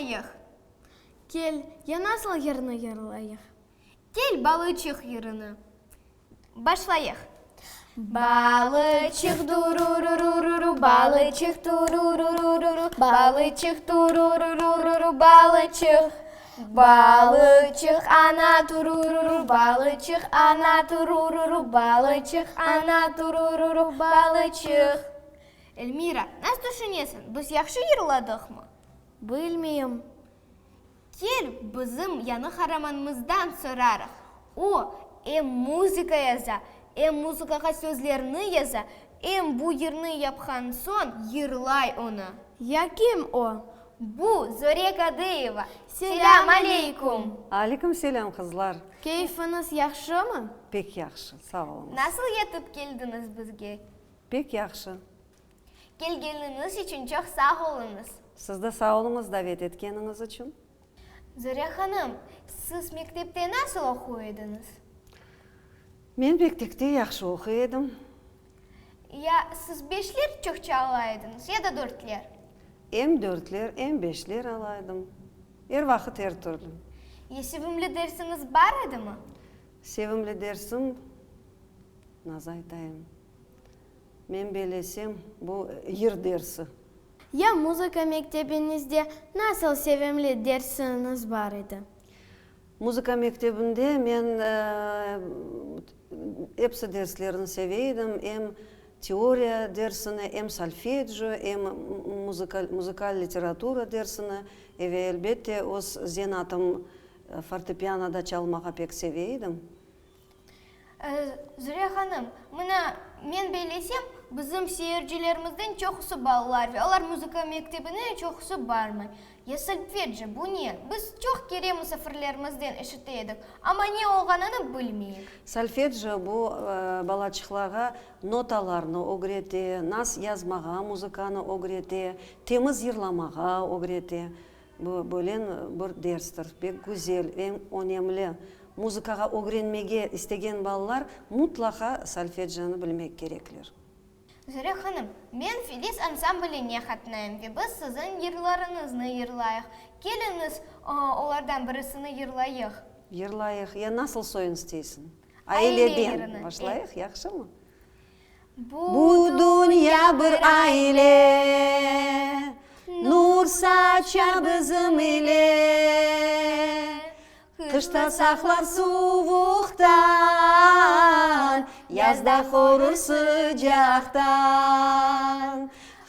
oynayıq. Kel, ya nasıl yırnı yırlayıq? Kel, balıçıq yırını başlayıq. Balıçıq durururururu, balıçıq turururururu, balıçıq turururururu, balıçıq. Balıçıq ana turururu, balıçıq ana turururu, balıçıq ana turururu, balıçıq. Elmira, nasıl tüşünesiñ, biz yahşı yırladıqmı? Bilmeyim. Kel, bizim yañı qaramanımızdan sorarıq. O, em muzıka yaza, em muzıkağa sözlerni yaza, em bu yırnı yapqan soñ yırlay onı. Ya kim o? Bu, Zore Kadıyeva. Selâm aleyküm! Aleyküm selâm, qızlar! Keyfiñiz yahşımı? Pek yahşı, sağ oluñız. Nasıl yetip keldiñiz bizge? Pek yahşı. Kelgeniñiz içün çoq sağ oluñız. Siz de sağ oluñız davet etkeniñiz içün. Zore hanım, siz mektepte nasıl oquy ediñiz? Men mektepte yahşı oquy edim. Ya siz beşler çoqça ala ediñiz, ya da dörtler? Em dörtler, em beşler ala edim. Er vaqıt er türlü. Ya sevimli dersiñiz bar edimi? Sevimli dersim, nazı aytayım, men bellesem, bu yır dersi. Ya muzıka mektebiñizde nasıl sevimli dersiñiz bar edi? Muzıka mektebinde men episi derslerni seve edim, em teoriya dersini, em solfeggio, em muzıkal literatura dersini ve elbette öz zenatım fortepianoda çalmağa pek seve edim. Zure hanım, mına, men bellesem, bizim seyircilerimizden çoqusı balalar ve olar muzıka mektebine çoqusı barmay. Ya solfeggio, bu ne? Biz çoq kere musafirlerimizden eşite edik, amma ne olğanını bilmeyik. Solfeggio, bu balaçıqlarğa notalarnı ögrete, nas yazmağa muzıkanı ögrete, temiz yırlamağa ögrete. Bu böylen bir derstir, pek güzel ve önemli. Muzıkağa ögrenmege istegen balalar mutlaqa solfeccionı bilmek kerekler. Zure hanım, men Filiz ansambline qatnayım ve biz siziñ yırlarıñıznı yırlayıq. Keliñiz, olardan birisini yırlayıq. Yırlayıq. Ya nasıl soyun isteysiñ? Aile Aileden yırını. başlayıq, yahşımı? Bu Bu dünya bir aile, Nur saça bizim ile. Qışta saqlar suvuqtan, Yazda qorur sıcaqtan.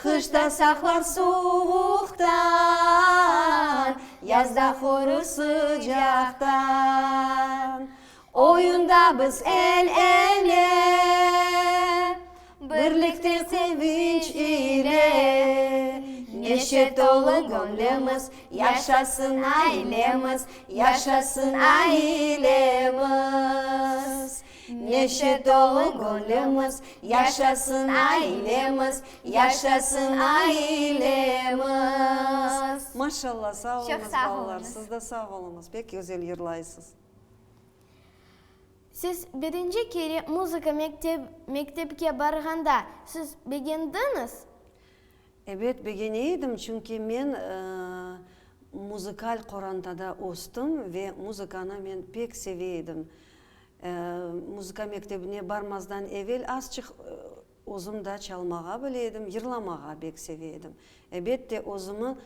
Qışta saqlar suvuqtan, Yazda qorur sıcaqtan. Oyunda biz el-ele, Birlikte sevinç ile. Neşe tolu göñlümiz, Yaşasın ailemiz, Yaşasın ailemiz. Neşe tolu göñlümiz, Yaşasın ailemiz, Yaşasın ailemiz. Maşallah, sağ oluñız, balalar, siz de sağ oluñız, pek güzel yırlaysız. Siz birinci kere muzıka mektepke barğanda siz begendiñiz? Ebet, begene edim, çünki men muzıkal qorantada östim ve muzıkanı men pek seve edim. Muzıka mektebine barmazdan evel azçıq Özüm da çalmağa bile edim, yırlamağa bek seve edim. Ebette, özümi,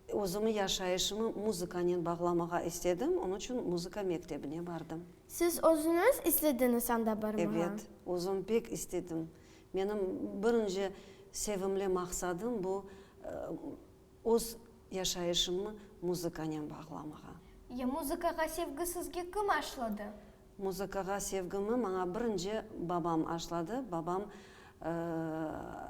özümi yaşayışımı muzıkanen bağlamağa istedim, onıñ içün muzıka mektebine bardım. Siz özüñiz istediñiz anda barmağa? Ebet, özüm pek istedim. Menim birinci sevimli maqsadım bu, öz yaşayışımı muzıkanen bağlamağa. Ya muzıkağa sevgi sizge kim aşladı? Muzıkağa sevgimi maña birinci babam aşladı. Babam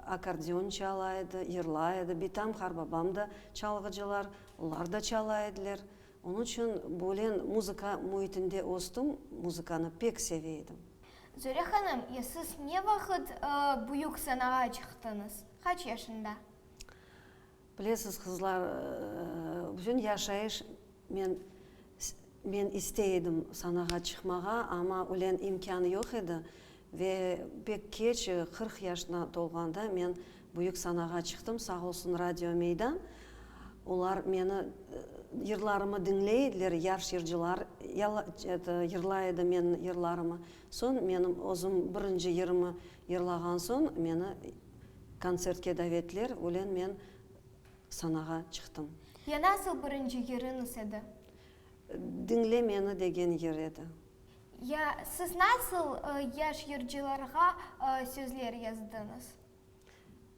akkordeon çala edi, yırlay edi. Bitam, qarbabam da çalğıcılar, olar da çala ediler. Onıñ içün böyle muzıka müitinde östüm, muzıkanı pek seve edim. Zöre hanım, ya siz ne vaqıt büyük sanağa çıqtıñız? Qaç yaşında? Bilesiz, qızlar, bütün yaşayış men men istey edim sanağa çıqmağa, amma ülen imkân yoq edi. Ve pek keç, 40 yaşına tolğanda men büyük sanağa çıqtım, sağ olsun Radio Meydan. Olar meni, yırlarımı diñley ediler, yaş yırcılar yırlay edi menim yırlarımı. Soñ menim özüm birinci yırımı yırlağan soñ meni kontsertke davetler, ölen men sanağa çıqtım. Ya nasıl birinci yırıñız edi? Diñle meni degen yır edi. Ya siz nasıl yaş yırcılarğa sözler yazdıñız?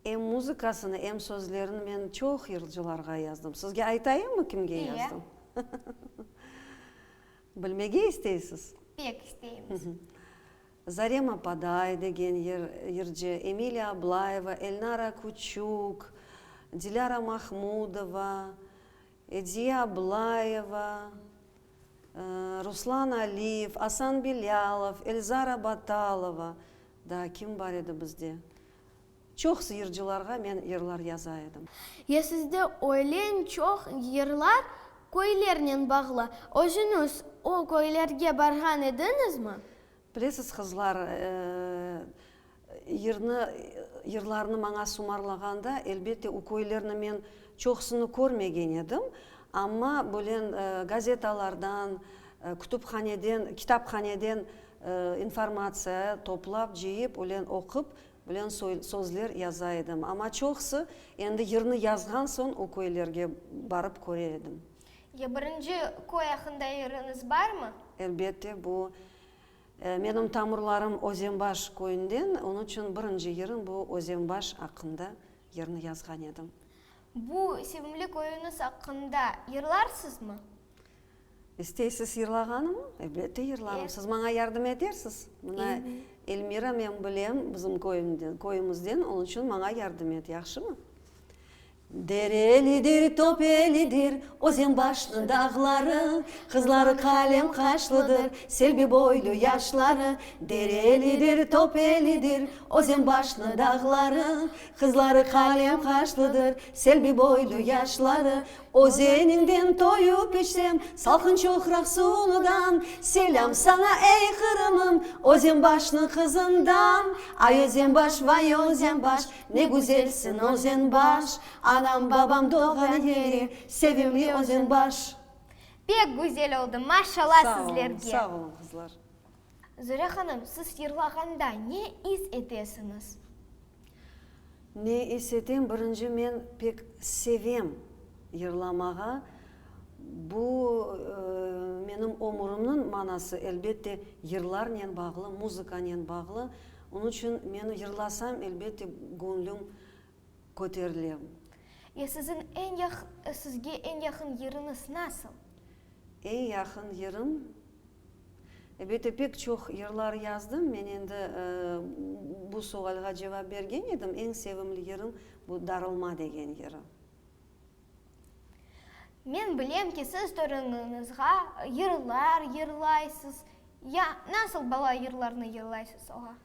Em muzıkasını, em sözlerini men çoq yırcılarğa yazdım. Sizge aytayımmı kimge yazdım? Bilmege isteysiz? Pek isteymiz. Zarema Paday degen yırcı, Emiliya Ablayeva, Elnara Küçük, Dilâra Mahmudova, Ediye Ablayeva, Ruslan Aliyev, Asan Bilâlov, Elzara Batalova, daa kim bar edi bizde? Çoq yırcılarğa men yırlar yaza edim. Ya sizde öylen çoq yırlar köylernen bağlı. Özüñiz o köylerge barğan ediñizmi? Bilesiz, qızlar, yırnı, yırlarnı maña sumarlağanda, elbette, o köylerni men çoqusını körmegen edim, amma bölen gazetalardan, kütüphaneden, kitaphaneden informatsiya toplap, cıyıp, ölen oqup, bölen sözler yaza edim. Amma çoqusı, endi yırnı yazğan soñ o köylerge barıp köre edim. Ya birinci köy aqqında yırıñız barmı? Elbette, bu menim tamırlarım Özenbaş köyünden, onıñ içün birinci yırım bu Özenbaş aqqında yırnı yazğan edim. Bu sevimli köyüñiz aqqında yırlarsızmı? İsteysiz yırlağanımı? Elbette yırlarım. Siz maña yardım etersiz? Mına Elmira men bilem bizim köyümizden, onıñ içün maña yardım et, yahşımı? Derelidir, töpelidir, Özenbaşnıñ dağları, Qızları qalem qaşlıdır, Selbi boylu yaşları. Derelidir, töpelidir, Özenbaşnıñ dağları, Qızları qalem qaşlıdır, Selbi boylu yaşları. Özeniñden toyup içsem, Salqın çoqraq suvunıdan, Selâm saña, ey Qırımım, Özenbaşnıñ qızından. Ay, Özenbaş, vay, Özenbaş, Ne güzelsiñ, Özenbaş, Anam, babam doğğan yeri, Sevimli Özenbaş. Pek güzel oldı, maşallah Sağ olun, sizlerge. sağ olun, qızlar. Zöre hanım, siz yırlağanda ne is etesiñiz? Ne is etem, birinci men pek sevem yırlamağa. Bu menim ömürimniñ manası, elbette, yırlarnen bağlı, muzıkanen bağlı. Onıñ içün men yırlasam, elbette, göñlüm köterile. Ya siziñ eñ yaq, sizge eñ yaqın yırıñız nasıl? Eñ yaqın yırım, elbette, pek çoq yırlar yazdım. Men endi bu sualğa cevap bergen edim. Eñ sevimli yırım, bu Darılma degen yırı. Men bilem ki, siz torunıñızğa yırlar yırlaysız. Ya nasıl bala yırlarnı yırlaysız oğa?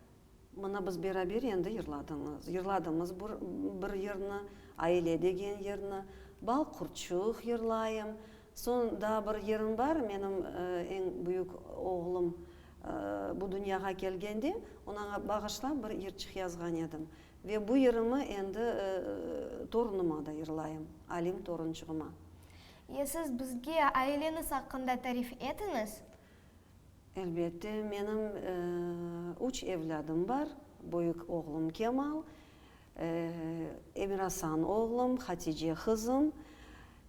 Mına biz beraber endi yırladıñız, yırladımız bir, bir yırnı, Aile degen yırnı, Bal qurtçuq yırlayım. Soñ daa bir yırım bar, menim eñ büyük oğlum bu dünyağa kelgende, onağa bağışlap bir yırçıq yazğan edim. Ve bu yırımı endi torunıma da yırlayım, Alim torunçığıma. Ya siz bizge aileñiz aqqında tarif etiñiz? Elbette, menim üç evlâdım bar, büyük oğlum Kemal, Emirasan oğlum, Hatice qızım,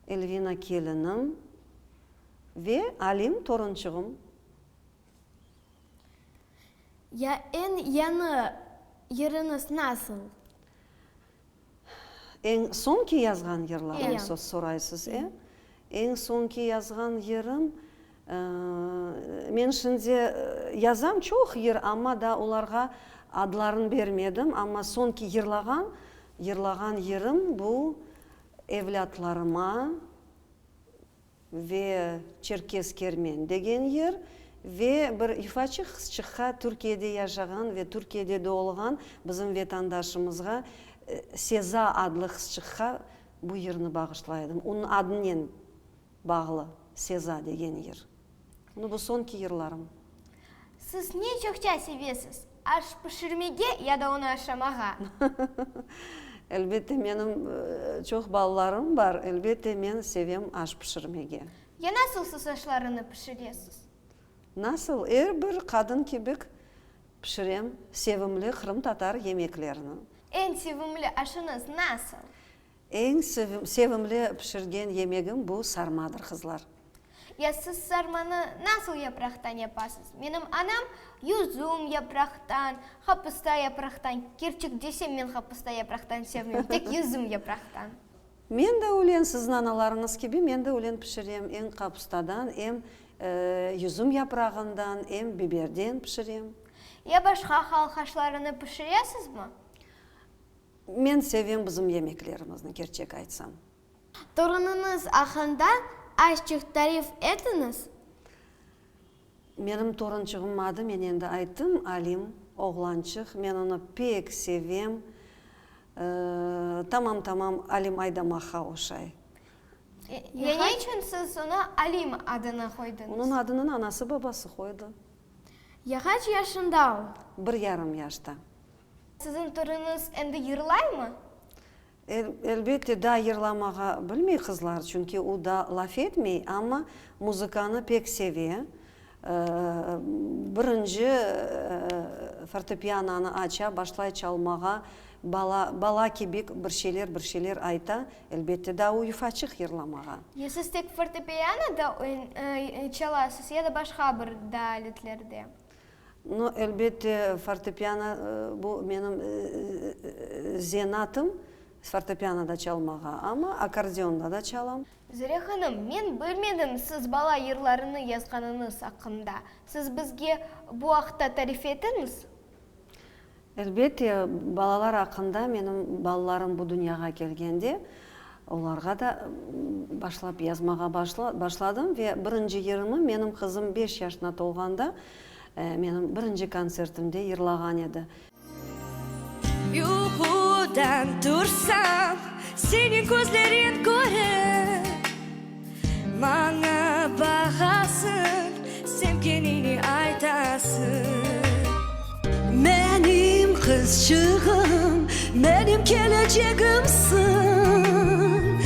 Elvina kelinim ve Alim torunçığım. Ya eñ yañı yırıñız nasıl? Eñ soñki yazğan yırlarım soraysız, e? Eñ soñki yazğan yırım, men şimdi yazam çoq yır, amma daa olarğa adlarını bermedim, amma soñki yırlağan, yırlağan yırım bu evlâtlarıma, Ve Çerkez Kermen degen yer ve bir yufaçıq qızçıqqa Türkiyede yaşağan ve Türkiyede doğulğan bizim vetandaşımızğa Seza adlı qızçıqqa bu yırnı bağışlaydım. Onıñ adınen bağlı Seza degen yır. Nu, bu soñki yırlarım. Siz ne çoqça sevesiz, aş pişirmege ya da onı aşamağa? Elbette, menim çoq balalarım bar, elbette, men sevem aş pişirmege. Ya nasıl siz aşlarını pişiresiz? Nasıl? Er bir qadın kibik pişirem sevimli qırımtatar yemeklerini. Eñ sevimli aşıñız nasıl? Eñ sevimli pişirgen yemegim bu sarmadır, qızlar. Ya siz sarmanı nasıl yapraqtan yapasız? Menim anam yüzüm yapraqtan, qapısta yapraqtan, kerçek desem men qapısta yapraqtan sevmem, tek yüzüm yapraqtan. Men de öyle, siziñ analarıñız kibi, men de öyle pişirem, em qapustadan, em yüzüm yaprağından, em biberden pişirem. Ya başqa halq aşlarını pişiresizmi? Men sevem bizim yemeklerimizni, kerçek aytsam. Torunıñız aqqında azçıq tarif etiñiz. Menim torunçığım adı, men endi ayttım, Alim, oğlançıq. Men onı pek sevem. Tamam-tamam Alim Aydamaqqa oşay. Ya ne içün siz oña Alim adını qoydıñız? Onıñ adını anası-babası qoydı. Ya qaç yaşında o? Bir yarım yaşta. Siziñ torunıñız endi yırlaymı? Elbette, daa yırlamağa bilmey qızlar, çünki o daa laf etmey, amma muzıkanı pek seve. Birinci fortepianonı aça, başlay çalmağa, bala, bala kibi bir şeyler, bir şeyler ayta. Elbette, daa o yufaçıq yırlamağa. Ya siz tek fortepianoda çalasız ya da başqa bir daa aletlerde? No, elbette, fortepiano, bu menim zenatım, fortepianoda çalmağa, amma akkordeonda da çalam. Zöre hanım, men bilmedim siz bala yırlarını yazğanıñız aqqında. Siz bizge bu aqta tarif etiñiz? Elbette, balalar aqqında menim balalarım bu dünyağa kelgende, olarğa da başlap yazmağa başladım ve birinci yırımı menim qızım beş yaşına tolğanda menim birinci kontsertimde yırlağan edi. Yuqudan tursam, seniñ közleriñ körip, Maña baqasıñ, sevgeniñni aytasıñ. Menim qızçığım, menim kelecegimsiñ,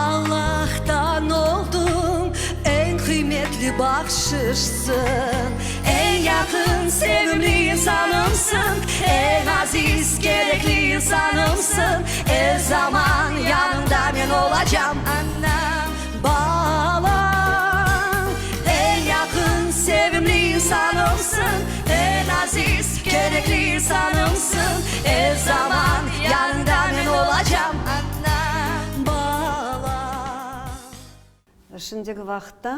Allahtan oldıñ eñ qıymetli bahşışsıñ. Eñ yaqın, sevimli insanımsıñ, Eñ aziz, kerekli insanımsıñ, Er zaman yanıñda men olacam, anam, balam. Eñ yaqın, sevimli insanımsıñ, Eñ aziz, kerekli insanımsıñ, Er zaman yanıñda men olacam, anam, balam. Şimdiki vaqıtta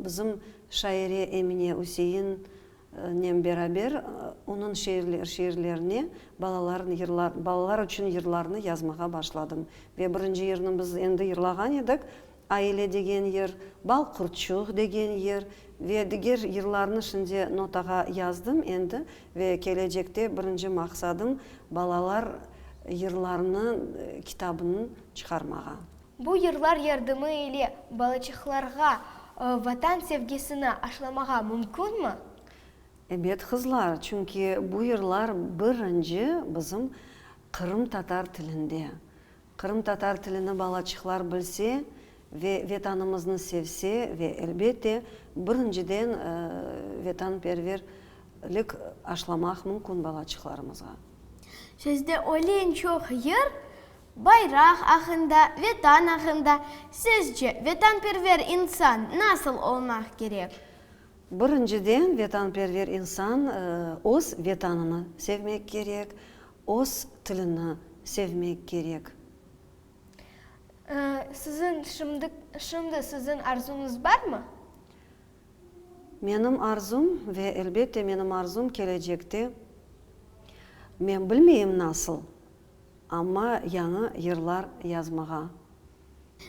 bizim şaire Emine Üseinnen beraber onıñ şiirlerine balalar içün yırlarnı yazmağa başladım. Ve birinci yırnı biz endi yırlağan edik, Aile degen yır, Bal qurtçuq degen yır ve diger yırlarnı şimdi notağa yazdım endi ve kelecekte birinci maqsadım balalar yırlarını kitabını çıqarmağa. Bu yırlar yardımı ile balaçıqlarğa Vatan sevgisini aşlamağa mümkünmi? Ebet, qızlar, çünki bu yırlar birinci bizim qırımtatar tilinde. Qırımtatar tilini balaçıqlar bilse ve Vetanımıznı sevse ve, elbette, birinciden vetanperverlik aşlamaq mümkün balaçıqlarımızğa. Sizde öyle eñ çoq yır Bayraq aqqında, Vetan aqqında. Sizce, vetanperver insan nasıl olmaq kerek? Birinciden, vetanperver insan öz Vetanını sevmek kerek, öz tilini sevmek kerek. Siziñ şimdi, şimdi siziñ arzuñız barmı? Menim arzum, ve elbette menim arzum kelecekte, men bilmeyim nasıl, Amma yañı yırlar yazmağa.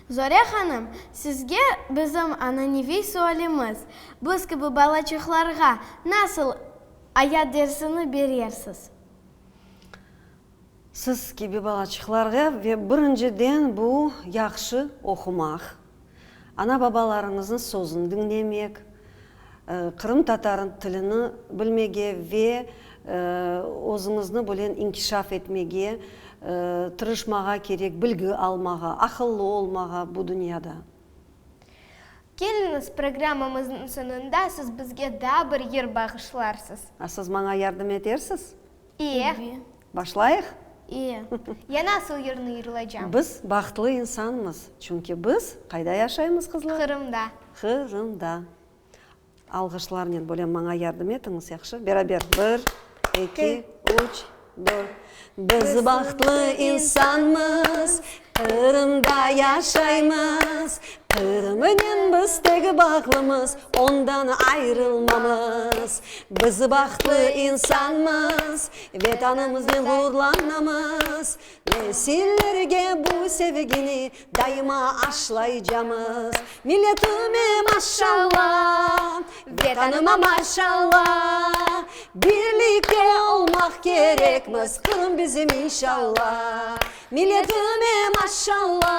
Zore hanım, sizge bizim ananeviy sualimiz, biz kibi balaçıqlarğa nasıl ayat dersini berersiz? Siz kibi balaçıqlarğa ve birinciden bu yahşı oqumaq, ana-babalarıñıznıñ sözüni diñlemek, qırımtatar tilini bilmege ve. Özüñizni böyle inkişaf etmege tırışmağa kerek, bilgi almağa, aqıllı olmağa bu dünyada. Keliñiz, programmamıznıñ soñunda siz bizge daa bir yır bağışlarsız. A siz maña yardım etersiz? İye. Başlayıq? İye. Ya nasıl yırnı yırlaycam? Biz bahtlı insanmız, çünki biz qayda yaşaymız, qızlar? Qırımda. Qırımda. Alğışlarnen böyle maña yardım etiñiz, yahşı? Beraber, bir, eki, üç, dört. Biz bahtlı insanmız, Qırımda yaşaymız, Qırımnen biz tek bağlımız, ondan ayrılmamız. Biz bahtlı insanmız, Vetanımıznen ğururlanamız, Nesillerge bu sevgini daima aşlaycamız. Milletime maşalla, Vetanıma maşalla, Birlikte olmaq kerekmiz, Qırım bizim inşalla. Milletime maşalla,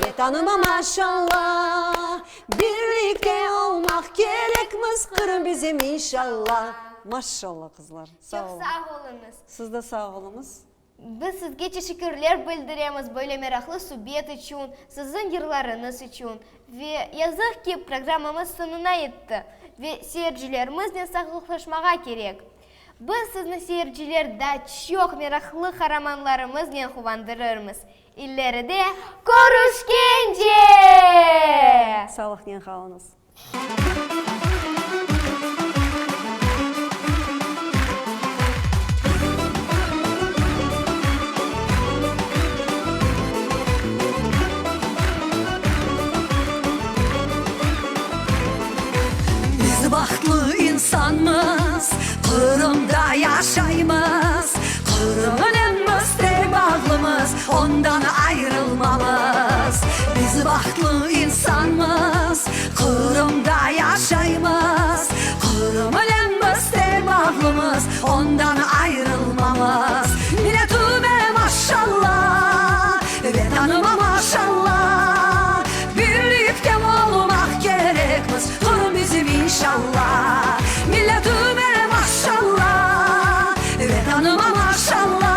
Vetanıma maşalla, Birlikte olmaq kerekmiz, Qırım bizim inşalla. Maşalla, qızlar, sağ Çoq olun. sağ oluñız. Siz de sağ oluñız. Biz sizge teşekkürler bildiremiz böyle meraqlı subet içün, siziñ yırlarıñız içün. Ve yazıq ki, programmamız soñuna yetti ve seyircilerimiznen sağlıqlaşmağa kerek. Biz sizni, seyirciler, daa çoq meraqlı qaramanlarımıznen quvandırırmız. İleride körüşkence! Sağlıqnen qalıñız. Biz bahtlı insanmız, Qırımda yaşaymız, Qırımnen biz tek bağlımız, ondan ayrılmamız. Biz bahtlı insanmız, Qırımda yaşaymız, Qırımnen biz tek bağlımız, ondan ayrılmamız. Milletime maşalla, Vetanıma maşalla, Birlikte olmaq kerekmiz, Qırım bizim inşalla. Milletime maşalla, Vetanıma maşalla,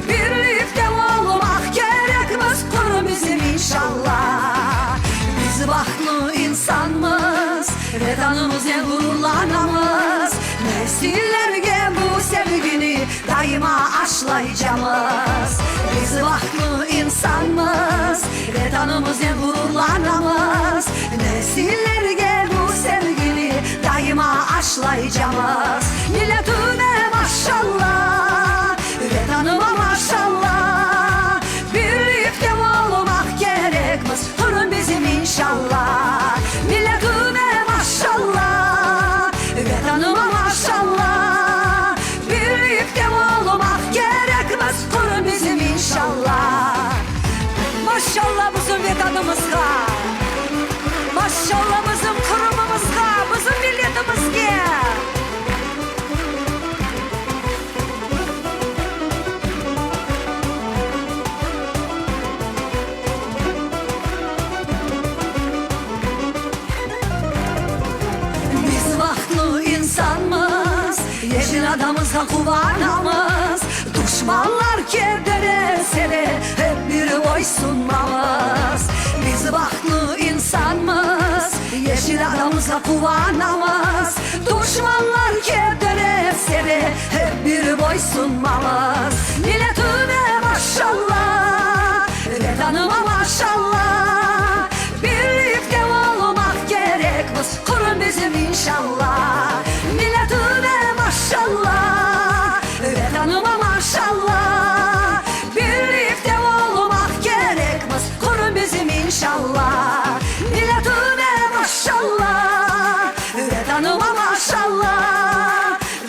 Birlikte olmaq kerekmiz, Qırım bizim inşalla. Biz bahtlı insanmız, Vetanımıznen ğururlanamız, Nesillerge bu sevgini daima aşlaycamız. Biz bahtlı insanmız, Vetanımıznen ğururlanamız, Nesillerge bu sevgini daima aşlaycamız. Milletime maşalla, Vetanıma maşalla, Birlikte olmaq kerekmiz, Qırım bizim inşalla. Milletime maşalla, Vetanıma maşalla, Birlikte olmaq kerekmiz, Qırım bizim inşalla. Maşalla bizim Vetanımızğa, Maşalla bizim Qırımımızğa, bizim milletimizge! Biz bahtlı insanmız, yeşil adamızğa quvanamız, Duşmanlar keder etse de, hep bir boysunmamız. Biz bahtlı insanmız, yeşil adamızğa quvanamız, Duşmanlar keder etse de, hep bir boysunmamız. Milletime maşalla, Vetanıma maşalla, Birlikte olmaq kerekmiz, Qırım bizim inşalla. Milletime maşalla, Vetanıma maşalla, Birlikte olmaq kerekmiz, Qırım bizim inşalla. Milletime maşalla, Vetanıma maşalla,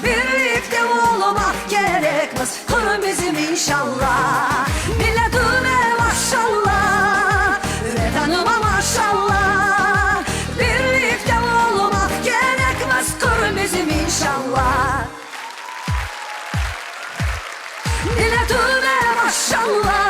Birlikte olmaq kerekmiz, Qırım bizim inşalla. Milletime maşalla, Vetanıma maşalla, Birlikte olmaq kerekmiz, Qırım bizim inşalla. Milletime maşalla.